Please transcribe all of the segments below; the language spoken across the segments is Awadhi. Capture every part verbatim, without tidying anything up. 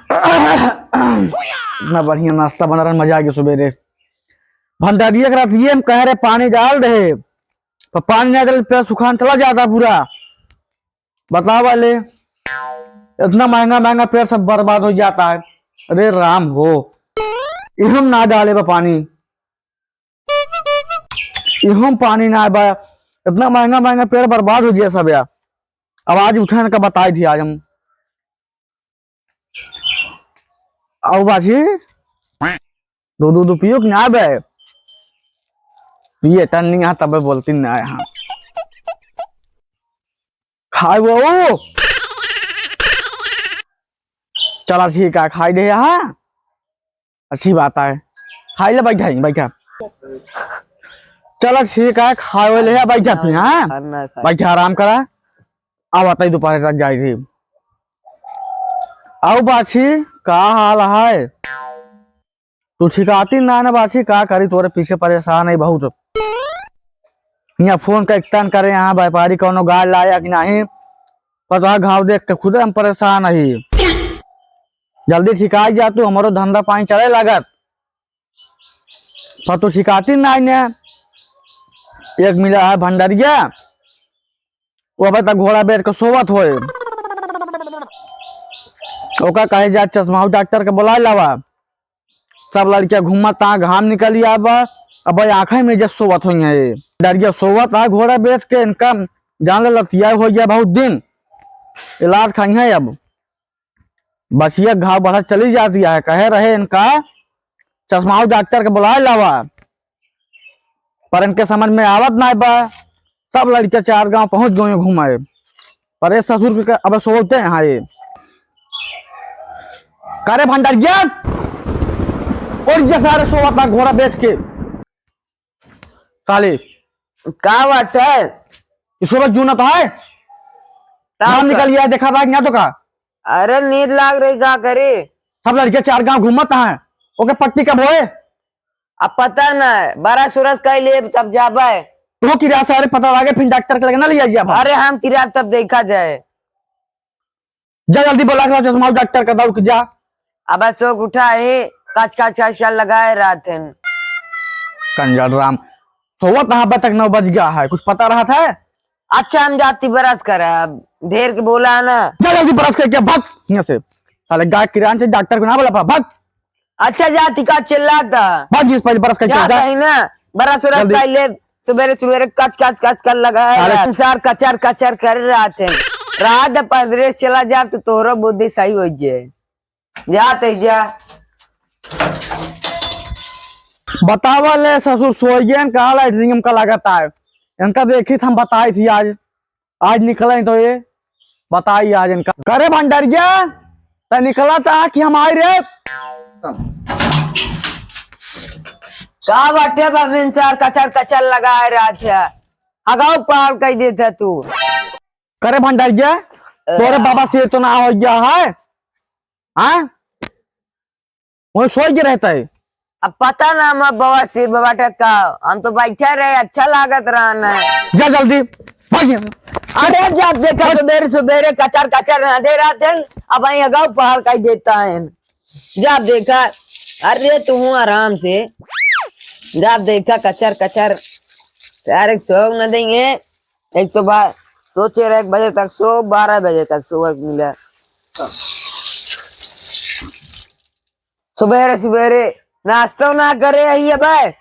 इतना बढ़िया नाश्ता बना रहा, मजा आ गया सुबेरे। भंडारिया के रात ये हम कह रहे पानी डाल दे, पर पानी नहीं डाले, पेड़ सुखान चला जाता पूरा। बतावा ले, इतना महंगा महंगा पेड़ सब बर्बाद हो जाता है। अरे राम हो, इहम ना डाले बा पानी, इहम पानी ना बा, इतना महंगा महंगा पेड़ बर्बाद हो गया सब यार। अब आज उठे इनका बताई थी आज हम। आओ बाजी, दूध दूध पियो कि ना बे? पिए तन नहीं यहाँ तबे बोलती ना यहाँ। खाए वो। चला ठीक है, खाई दे यहाँ। अच्छी बात है। खाई ले, बैठा ही, बैठा। चला ठीक है, खाए ले, बैठा फिर, हाँ? खाना है, खाना। बैठा, आराम करा। अब बताई दोपहर तक जाई थी। आओ बाछी, का हाल है? तू ठिकाती ना ना बाछी, का करी, तोरे पीछे परेशान है बहुत। यहाँ फोन का इकतान करे, यहाँ व्यापारी कौनो गाय लाया कि नहीं, पता घाव देख के खुदे हम परेशान ही। जल्दी ठिकाई जा तू, हमरो धंधा पानी चले लागत, पर तू ठिकाती ना ने। एक मिला है भंडरिया, वो अबे तक घोड़ा बेच के सोवत होए। ओका कहे जा चश्मा डॉक्टर के बुला लावा। सब लड़कियां घूमत ता, घाम निकल आवा, अब आंखें में जे सोवत होई है। डरिया सोवत आ घोड़ा बेच के, इनका जान ले लतिया हो गया बहुत दिन। इलाज खाई है अब। बसिया घाव बढ़त चली जाती है, कहे रहे इनका चश्मा डॉक्टर के बुला लावा, पर इनके समझ में आवत ना बा। सब लड़के चार गांव पहुंच गए घूमे, पर ये ससुर के अब सोते हैं ये। करे भंडारिया, और ये सारे सोवत ना घोड़ा बेच के। साले। का बात है? ये सोवत जूनत है? का नाम का? निकल गया, देखा था कि ना तो का? अरे नींद लाग रही, का करी? सब लड़के चार गांव घूमत हैं, ओके पट्टी कब होए? अब पता ना, बरस उरस कई लेब तब जाबे। तो किरा से, अरे पता लागे, फिर डॉक्टर के लगे ना लिया जाबे। अरे हम किरा तब देखा जाए। जा जल्दी बुला के लाओ चश्मा डॉक्टर का, दौड़ के जा। अब सोक उठा ही, काच काच काच काच लगाए रहत हैं। कंजर राम, सोवत यहाँ पे तक नौ बज गया है, कुछ पता रहत है? अच्छा हम जाती बरस कर, अब ढेर के बोला है ना। जा जल्दी बरस करके भाग यहाँ से, साले गाय किरान से डॉक्टर को ना बुला पा, भाग। अच्छा जाती का चिल्लाता। भाग जिस पहले बरस करके जा जा। कहीं ना, बरस उरस जल्दी। कहीं ले, सुबेरे सुबेरे कच कच कच कर लगा है। अरे। संसार कचर कचर कर रहा थे। रात परदेश चला जा तो तोहरो बुद्धि सही हो जाए। जा ते जा। बतावा ले ससुर सोइगेन कहाँ लाइट रिंग हमका लागत आए। इनका देखी हम बताई थी आज। आज निकले तो ये बताई आज इनका। करे भंडारिया, त निकला था कि हम आए रे? का बाटे बा संसार कचर कचर लगाए रहत है। अगाऊ पार कई देते तू। करे भंडारिया, तोरे बाबा से तो ना हो गया है? हाँ? वो सोई के रहता है। अब पता ना मैं बवासीर बाटे का, हम तो बैठे रहे, अच्छा लागत रहा ना। जा जल्दी, भाग यहाँ। अरे जब देखा सुबेरे सुबेरे कचर कचर ना दे रहा थे, अब आई अगाऊ पहाड़ का ही देता है। जब देखा, अरे तू हूँ आराम से, जब देखा कचर कचर, यार एक सोग न देंगे। एक तो बार सोचे रहे एक बजे तक सो, बारह बजे तक सो मिला। सुबेरे सुबेरे नाश्तो ना करे आई है भाई।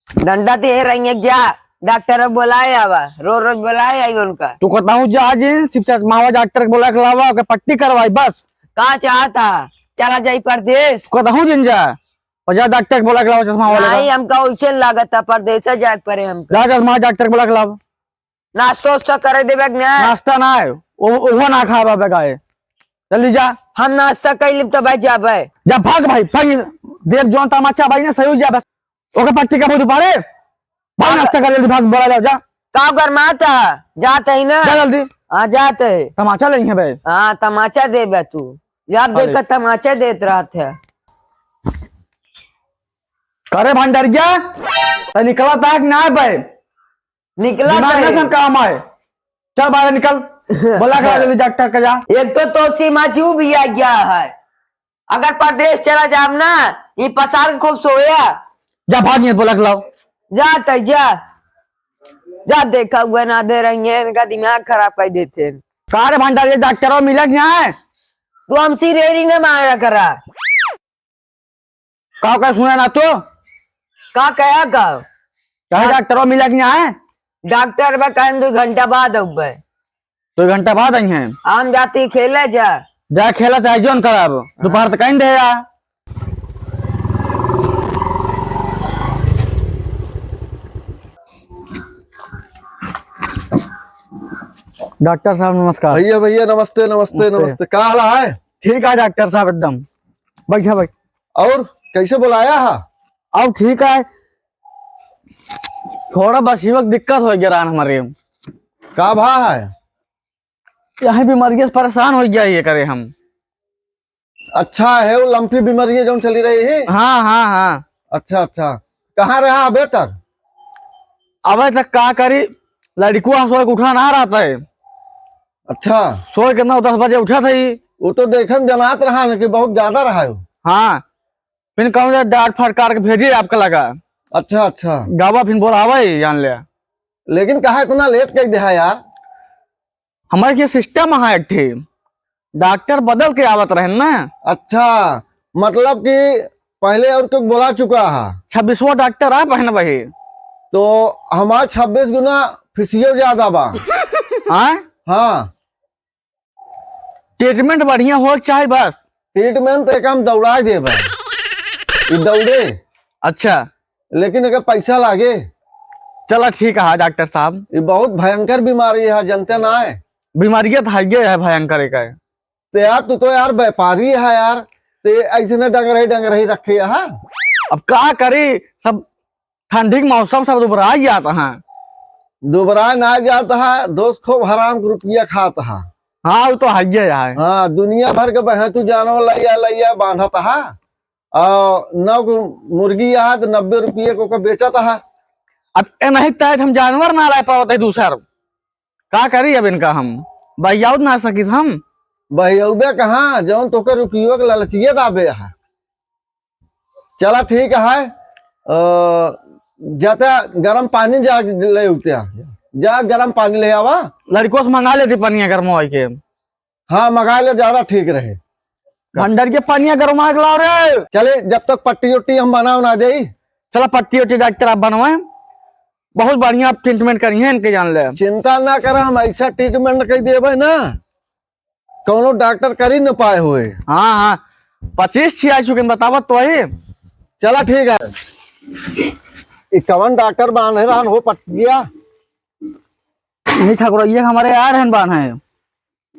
डंडा ते रही एक जा, डॉक्टर बुलाए आवा, रोज रोज बुलाए आई उनका। तू कहता हूँ जा आज सिर्फ चश्मावा डॉक्टर के बुला के लावा, ओके पट्टी करवाई बस। का चाहता? चला जाई परदेश। कहता हूँ जिन जा, और जा डॉक्टर के बुला के लावा चश्मा वाले का। नहीं, हमका वैसे लागत था परदेश जाए के पड़े हमका। जा चश्मा डॉक्टर के बुला के लावा। नाश्ता उस्ता करे देबे कि ना? नाश्ता ना है, वो, वो ना खाबा बेगाए। जल्दी जा। हम नाश्ता कर लेब तब जाबे। जा भाग भाई, भाग। देव जौन तमाचा भाई ने सही हो जा बस। ओके पट्टी का बहुत पारे। भाग नाश्ता कर जल्दी भाग, बोला जाओ, जा। का गरमाता? जात ही ना। जा जल्दी। हाँ, जात है। तमाचा लेंगे भाई। हाँ, तमाचा देबे तू। जब देखा तमाचा देत रहत है। करे भंडारिया, त निकला ताक ना भाई। निकला दिमाग ताई। ना सन काम आए। चल बाहर निकल। बोला का अभी डॉक्टर का जा। एक तो तोसी माची भी आ गया है। अगर परदेस चला जाब ना, ई पसार के खूब सोया। जा भाग, ये बोला के लाओ। जा तै जा। जा, देखा हुआ ना दे रही है, इनका दिमाग खराब कर देते हैं। का रे भंडारी, डॉक्टरो मिला कि नाहीं? तू हमसे रेरी न मारा करा। का, का सुना ना तू? का कहा का? कहे हाँ। डॉक्टरो मिला कि नाहीं? डॉक्टर बा कहन दो घंटा बाद अउबे। दो घंटा बाद आई हैं। हम जाती खेले जा। जा खेला चाहे जोन करब, दोपहर तक कहीं दे या। डॉक्टर साहब नमस्कार। भैया, भैया, नमस्ते, नमस्ते, नमस्ते। नमस्ते। का हाल है? ठीक है डॉक्टर साहब, एकदम। बैठा, बैठ। और कैसे बुलाया है? अब ठीक है, थोड़ा बस ही वक्त दिक्कत हो गया रहन हमारे। का भा है? यही बीमारी से परेशान हो गया ये करे हम। अच्छा है, वो लंपी बीमारी है जौन चली रही है? हाँ, हाँ, हाँ। अच्छा, अच्छा। कहाँ रहा अबे तक? अबे तक का करी, लड़कुआ सोए के उठा ना रहता है। अच्छा। सोए के नौ दस बजे उठा था ही। वो तो देखे में जनात रहा है कि बहुत ज्यादा रहा है वो। हाँ, फिर कहूँ जा डांट फटकार के भेजे आपका लगा। अच्छा, अच्छा। गावा फिर बोलावे जान ले। लेकिन कहा इतना लेट कर दिया यार? हमारे के सिस्टम है एक ठे, डॉक्टर बदल के आवत रहन ना। अच्छा, मतलब कि पहले और कोई बोला चुका है? छब्बीसवाँ डॉक्टर आप है ना भाई? तो हमार छब्बीस गुना फीसियो ज्यादा बा। हाँ? हाँ। ट्रीटमेंट बढ़िया हो चाहे बस। ट्रीटमेंट तो एक हम दौड़ा देबे। ई दौड़े। अच्छा। लेकिन एकर पैसा लागे। चला ठीक है डॉक्टर साहब। ई बहुत भयंकर बीमारी है, जनते ना है? बीमारियत है, ये है भयंकर एक है। तो यार, तू तो यार व्यापारी है यार, ते ऐसे ने डंगरही, डंगरही रखे है। अब का करी, सब ठंडी के मौसम सब दुबराई जात है। दुबराई ना जात है, दोस्त खूब हराम के रुपया खात है। हाँ, वो तो हइये है। हाँ, दुनिया भर के बहे तू जानवर लइया, लइया बांधत है। और नौ गो मुर्गी है तो नब्बे रुपये को के बेचत है। अब ए नहीं तय हम जानवर ना ला पावत है दूसर। का करी अब इनका हम? बहियाउत ना सकित हम। बहियउबे कहाँ, जौन तोके रुपयो के लालचिए दाबे है। चला ठीक है, अ, जाता गरम पानी जा ले उठते हैं। जा गरम पानी ले आवा। लड़कों से मंगा लेती पनिया गरमवाई के। हाँ, मंगा ले, ज्यादा ठीक रहे। भंडर के पनिया गरमवा के लाओ रे। चले, जब तक पट्टी उट्टी हम बनाओ ना देई। चला पट्टी उट्टी डॉक्टर आप बनवाए, बहुत बढ़िया आप ट्रीटमेंट करी हैं इनके जान ले। चिंता ना कर, हम ऐसा ट्रीटमेंट कर देबे ना, कौनो डॉक्टर करी न पाए हुए। हाँ, हाँ, पच्चीस छियाई चुके बतावत तो है। चला ठीक है। ई कवन डॉक्टर बांधे रहन हो पट्टिया? यही ठकुरैया के हमारे आए रहन बांधे,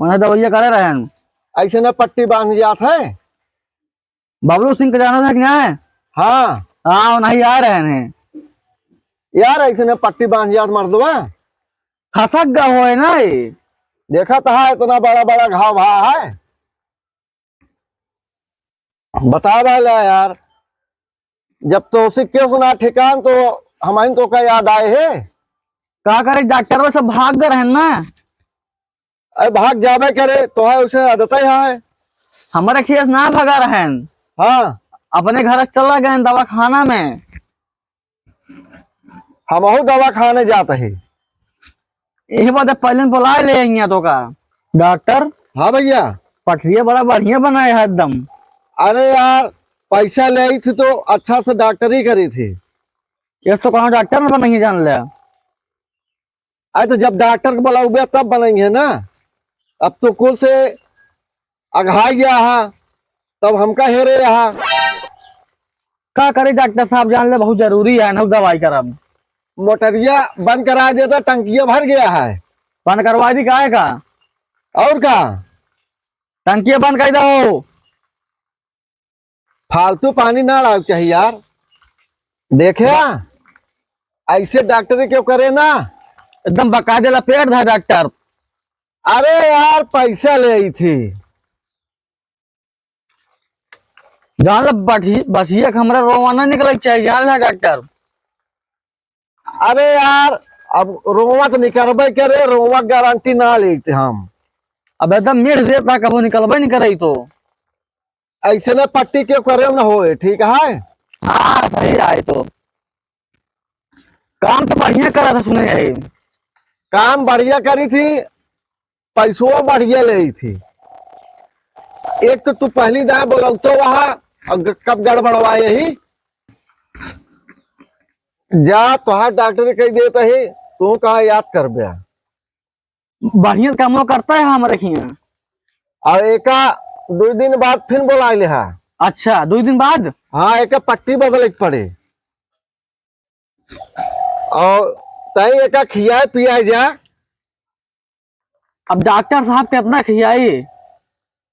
उन्हें दवाइया करे रहन। ऐसे न पट्टी बांध जात है। बबलू सिंह के जाना था कि नहीं? हाँ। हाँ, वो नहीं आ रहे हैं। यार, ऐसे न पट्टी बांध जात मर्दवा। खसक गा होए ना ये। देखा था इतना बड़ा बड़ा घाव भा है। बता वाला यार, जब तो उसी के सुना ठिकान तो हमारे तो का याद आए है। का करे, डॉक्टर सब भाग गए रहन ना। अरे भाग जाबे करे, तो है उसे आदत ही है। हमारे खेस ना भगा रहन। हाँ। अपने घर से चला गए दवाखाना में। हमहू दवाखाने जात ही। यही बात है, पहले बोला ले यहाँ तो का। डॉक्टर? हाँ भैया। पटरिया बड़ा बढ़िया बनाया है एकदम। अरे यार, पैसा ले आई थी तो अच्छा से डॉक्टरी करी थी। ये तो कहाँ डॉक्टर में नहीं जान लिया। अरे तो जब डॉक्टर के बुलाउबे तब बनेंगे ना। अब तो कुल से अघाई गया हा, तब हमका हेरे हा। का करी डॉक्टर साहब, जान ले बहुत जरूरी है ना दवाई करब। मोटरिया बंद करा देता, टंकिया भर गया है। बंद करवा दी काहे का? और का? टंकिया बंद कर दो। फालतू पानी ना डाल चाहिए यार। देखे, ऐसे डॉक्टरी क्यों करे ना? एकदम बकायदे लपेट था डॉक्टर। अरे यार, पैसा ले आई थी। जान ले बठी-, बसिया के हमरा रोवाना निकले के चाहिए, जान ले डॉक्टर। अरे यार, अब रोवा तो निकलबे करे, रोवा गारंटी ना लेते हम। अब एकदम मिट देता, कबो निकलबे नहीं करे तो। ऐसे ना पट्टी के करे ना होए, ठीक है? हाँ, सही आए तो। काम तो बढ़िया करा था, सुने है। काम बढ़िया करी थी, पैसो बढ़िया ले थी। एक तो तू पहली दाएं बोलौतो वहा, अब ग-, कब गड़बड़वा यही। जा, तोहार डॉक्टर कह देत ही, तू कहाँ याद करबे? बढ़िया कामो करता है हमारे हियाँ। और एका दो दिन बाद फिर बोला ले हा। अच्छा, दो दिन बाद? हाँ, एका पट्टी बदले के पड़े। और तई एका खियाए पियाए जा। अब डॉक्टर साहब कितना खियाई?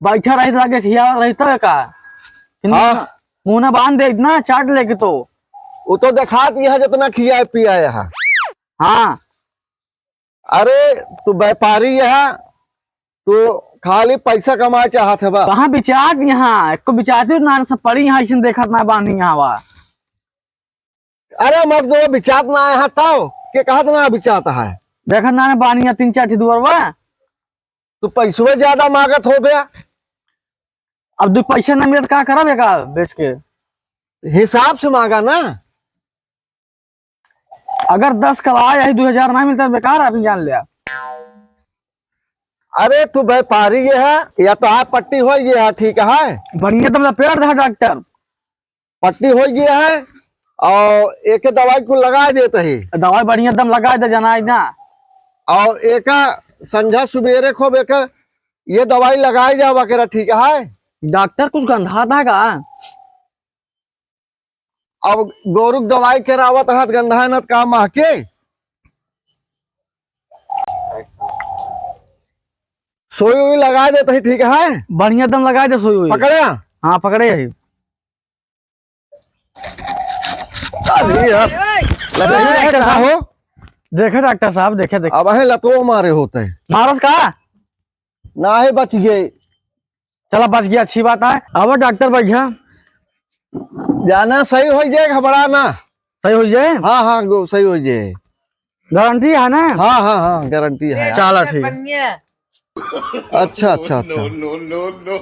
बैठा रही तो आगे खिया रही तो का? फिर हाँ। मुंह ना, मुंह ना बांध दे इतना चाट लेके तो। वो तो देखा दिया है जितना खियाए पियाए है। हाँ। अरे, तू व्यापारी है, तू खाली पैसा कमाए चाहत है बा। कहाँ बिचात यहाँ? एको बिचाती ना, सब पड़ी यहाँ, इसन देखत ना बानी यहाँ बा। अरे मर्द, वो बिचात ना है, तब के कहत ना बिचात है? देखत ना बानी यहाँ तीन चार ठी दुआर बा। तू पैसवा ज्यादा मांगत हो बे। अब दू पैसा ना मिलत, का करब एका बेच के? हिसाब से मांगा ना। अगर दस का लाए, यही दो हजार ना मिलता, बेकार आदमी जान लिया। अरे तू व्यापारी ये है, या तो आप पट्टी हो ये है, ठीक है? बढ़िया तुम लपेट दे डॉक्टर। पट्टी हो ये है और एक दवाई को लगा देते ही। दवाई बढ़िया दम लगा दे, जनाई ना। और एका संझा सुबेरे खूब एक ये दवाई लगाई जावा करा, ठीक है? डॉक्टर कुछ गंधा था का? अब गोरु के दवाई करावत हाथ गंधानत का महके? सोई उई लगा देत ही, ठीक है? बढ़िया दम लगा दे सोई उई। पकड़े? हाँ, पकड़े ही। अरे यार, लगा ही डॉक्टर साहब। हो? देखे डॉक्टर साहब, देखे, देखे। अब है लतो मारे होते हैं। मारत का? ना है, बच गए। चला, बच गया, अच्छी बात है। अब डॉक्टर बैठा। जाना सही हो जाए, घबरा ना। सही हो जाए? हाँ, हाँ, गो-, सही हो जाए। गारंटी है ना? हाँ, हाँ, हाँ, गारंटी है। चला, ठीक है। अच्छा, अच्छा, अच्छा। No, no, no, no।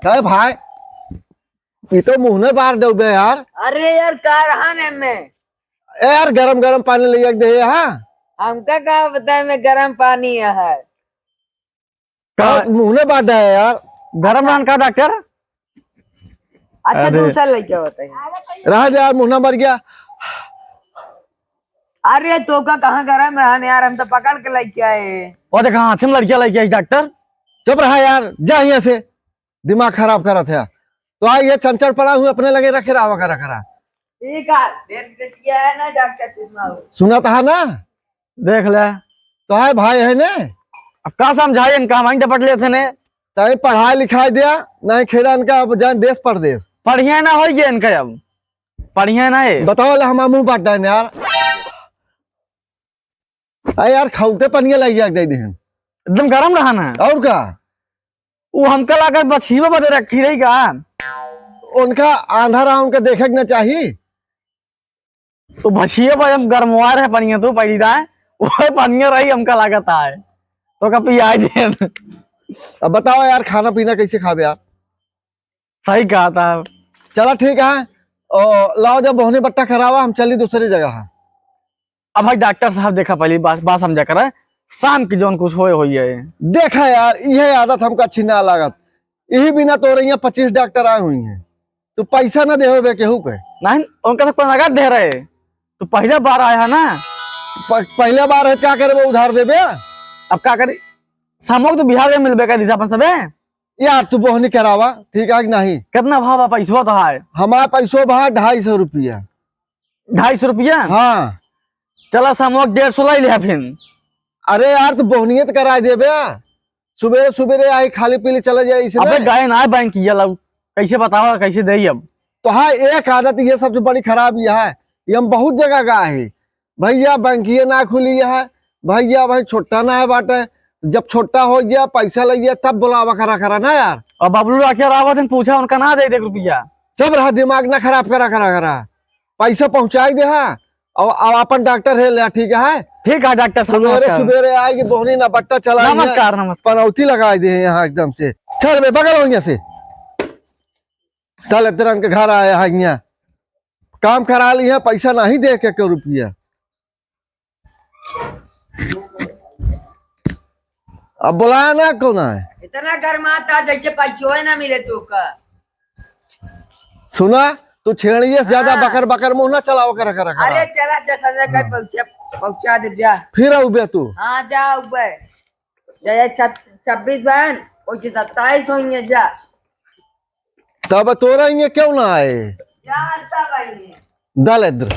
काय भाई, ये तो मुँह ने बार डूबे यार। अरे यार, का रहा ने में? ए यार, गरम गरम पानी ले आके दे, हाँ। हमका का बताए में गरम पानी है। का का? मुँह ने बार डूबे यार। गरम रहन का डॉक्टर? अच्छा, अरे। दूसरा लइका बताइए। रहा दे यार, मुँह ना मर गया। अरे, तो का कहाँ गरम रहन यार, हम तो पकड़ के लइके आए। वो देखा, हाथ में लड़किया लइके आई डॉक्टर। चुप रहा यार, जा यहाँ से, दिमाग खराब करत है। तो आ ये चंचल पड़ा हूँ, अपने लगे रखे रहा, वगैरह करा। ठीक है, डेढ़ मिनट किया है ना डॉक्टर चश्मा हो। सुनत है ना? देख ले। तो है भाई है ने? अब का समझाए इनका, हम डपट लेते ने। तई पढ़ाई लिखाई दिया, नहीं खेला इनका, अब जान देश परदेश। पढ़िया ना होई जे इनका अब। पढ़िया ना है। बताओ ले, हमार मुँह बात डाइन यार। अरे यार, खौटे पनिया लग गया दे देहन। एकदम गरम रहा ना। और का? वो हमका लागत बछिया बदे रखी रही का? उनका आंधा रहा, उनका देखे के ना चाही। तो बछिया पर हम गरमवा रहे पनिया, तो पहली दाए, वो पनिया रही हमका लागत आए। तो का पियाई दे। अब बताओ यार, खाना पीना कैसे खाबे यार? सही कहा था। चला ठीक है, ओ, लाओ जब बोहनी बट्टा करावा, हम चली दूसरी जगह। अब भाई डॉक्टर साहब देखा, पहली बात, बात समझा करा, शाम की जौन कुछ होए होई है। देखा यार, यह आदत हमका अच्छी ना लागत। यही बिना तोरे यहाँ पच्चीस डॉक्टर आए हुई हैं, तू पैसा ना देवे बे केहू के। नहीं, उनका तो कोई नगद दे रहे, तो पहले बार आया है ना। प-, पहले बार है, क्या करे बे, उधार देबे? अब का करी, समोक तो बिहार में मिलबे करी अपन सबे। यार, तू बोहनी करावा, ठीक है कि नहीं? कितना भाव बा पैसवा तो है? हमार पैसो बा ढाई सौ रुपया। ढाई सौ रुपया? हाँ। चला, समोक डेढ़ सौ लाई ले फिर। अरे यार, तू बोहनिये तो कराए देबे। सुबेरे सुबेरे आई, खाली पीली चला जाए इसने। अबे गए ना बैंक की जला, कैसे बतावा, कैसे देई अब? तो हाँ, एक आदत ये सबसे बड़ी खराब ये है, ये हम बहुत जगह गए हैं, भैया, बैंकिये ना खुली है, भैया, भाई, छोटा ना है बाटे, जब छोटा हो गया, पैसा लग गया, तब बुलावा करा करा ना यार। अब बबलू राठिया रावत हैं, पूछा उनका ना दे दे रुपया। चुप रहा, दिमाग ना खराब करा करा करा, पैसा पहुँचाई दे हा, अब, अब अपन डॉक्टर है ले, ठीक है? ठीक है डॉक्टर साहब, सुबेरे नमस्कार। सुबेरे आएगी बोहनी ना बट्टा चला, नमस्कार, नमस्कार। पनौती लगाइ दे यहाँ एकदम से। चल बे, बगल हो यहाँ से। चल, इधर के घर आया है यहाँ। काम करा ली है, पैसा नहीं दे के, के रुपया। अब बोलाया ना कौन है? इतना गर्माता जैसे पैसो ना मिले तो का। सुना, तू छेड़िए से ज्यादा हाँ। बकर बकर मुंह ना चलाओ कर, कर, कर। अरे चला जा, संजय कर हम्म। पहुंचा, पहुंचा दे जा। फिर आऊ बे तू। हाँ, जा ऊपर। जा, जा, छत-, छब्बीस बहन, ओइसे सत्ताईस होइए जा। तब तोरा इन्हें क्यों ना आए? जा, सब आइए। दलिद्र।